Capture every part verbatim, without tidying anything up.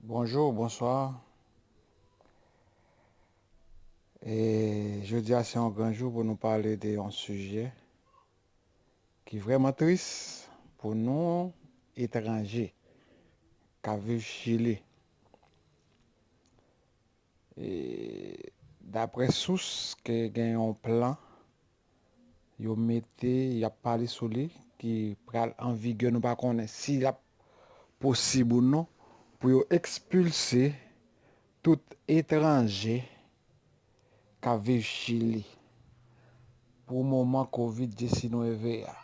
Bonjou, bonswa. E jodi a se yon gran jou pou nou pale de yon sijè ki vrèman tris pou nou etranje k ap viv Chili. E daprè sous ke gen yon plan yo mete, y ap pale sou li, ki pral an vigè, nou pa konnen si l ap posib ou non, pou yo ekspilse tout etranje k ap viv Chili pou moman kovid diznèf a.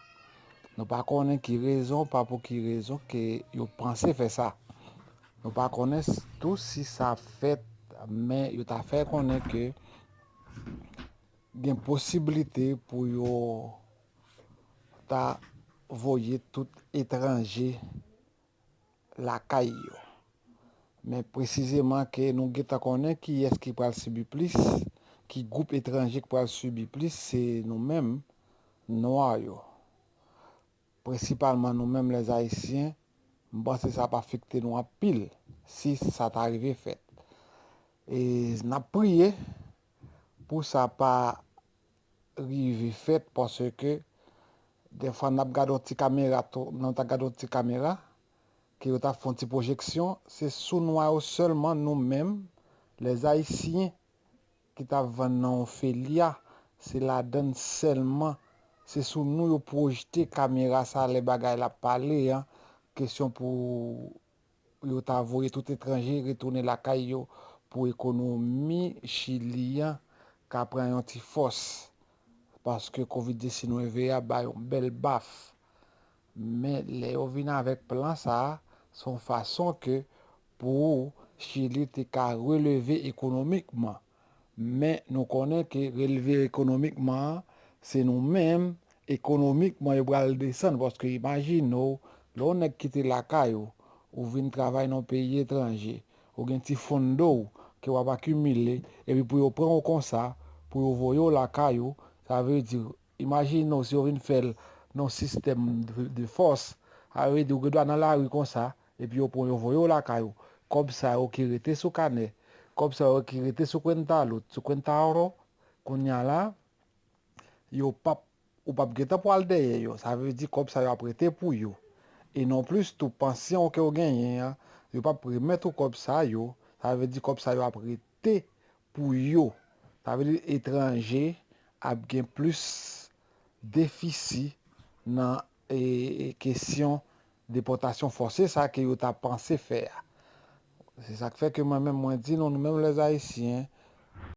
Nou pa konnen ki rezon, pa pou ki rezon ke yo panse fè sa. Nou pa konnen s- tou si sa fèt, men yo ta fè konnen ke gen posiblite pou yo ta voye tout etranje lakay yo. Men presizeman ke nou gentan konnen kiyès ki pral sibi plis, ki gwoup etranje ki pral sibi plis, se nou menm, nwa yo. Prensipalman nou menm lèzayisyen, m panse sa ap afekte nou anpil si sa ta rive fèt. E n ap priye pou sa pa rive fèt, paske dèfwa n ap gade yon ti kamera, tou- nan ta gade yon ti kamera, ke yo ta fè yon ti pwojeksyon, se sou nwa yo sèlman, nou menm, lèzayisyen, ki t ap vann nan yon felya, se ladann sèlman, se sou nou yo pwojte kamera sa lè bagay la ap pale an, kesyon pou yo ta voye tout etranje retounen lakay yo pou ekonomi Chili an ka pran yon ti fòs, paske kovid diznèf a bay yon bèl baf. Men lè yo vin avèk plan sa a, se yon fason ke pou Chili te ka releve ekonomikman. Men nou konnen ke releve ekonomikman an, se nou menm, ekonomikman yo pral desann, paske imajine w, lè yon nèg kite lakay ou, ou vin travay nan yon peyi etranje, ou gen ti fondo w ke w ap akimile, epi pou yo pran w konsa, pou yo voye w lakay ou, sa vle di, imajine w si yo vin fè l nan yon sistèm de, de fòs, sa vle di ou gen dwa nan lari konsa, epi yo pran w, yo voye w lakay ou. Kòb sa yo ki rete sou kanè, kòb sa yo ki rete sou kwenta lout, sou kwenta oro, kounye a la, yo p ap, ou p ap gentan pwal dèyè yo. Sa vle di kòb sa yo ap rete pou yo. E non plis tou pansyon ke w genyen an, yo p ap remèt ou kòb sa yo. Sa vle di kòb sa yo ap rete pou yo. Sa vle di etranje ap gen plis defisi nan e, e, kesyon depòtasyon fòse sa ke yo ta panse fè a. Se sa k fè ke mwen menm mwen di nou, nou menm lèzayisyen,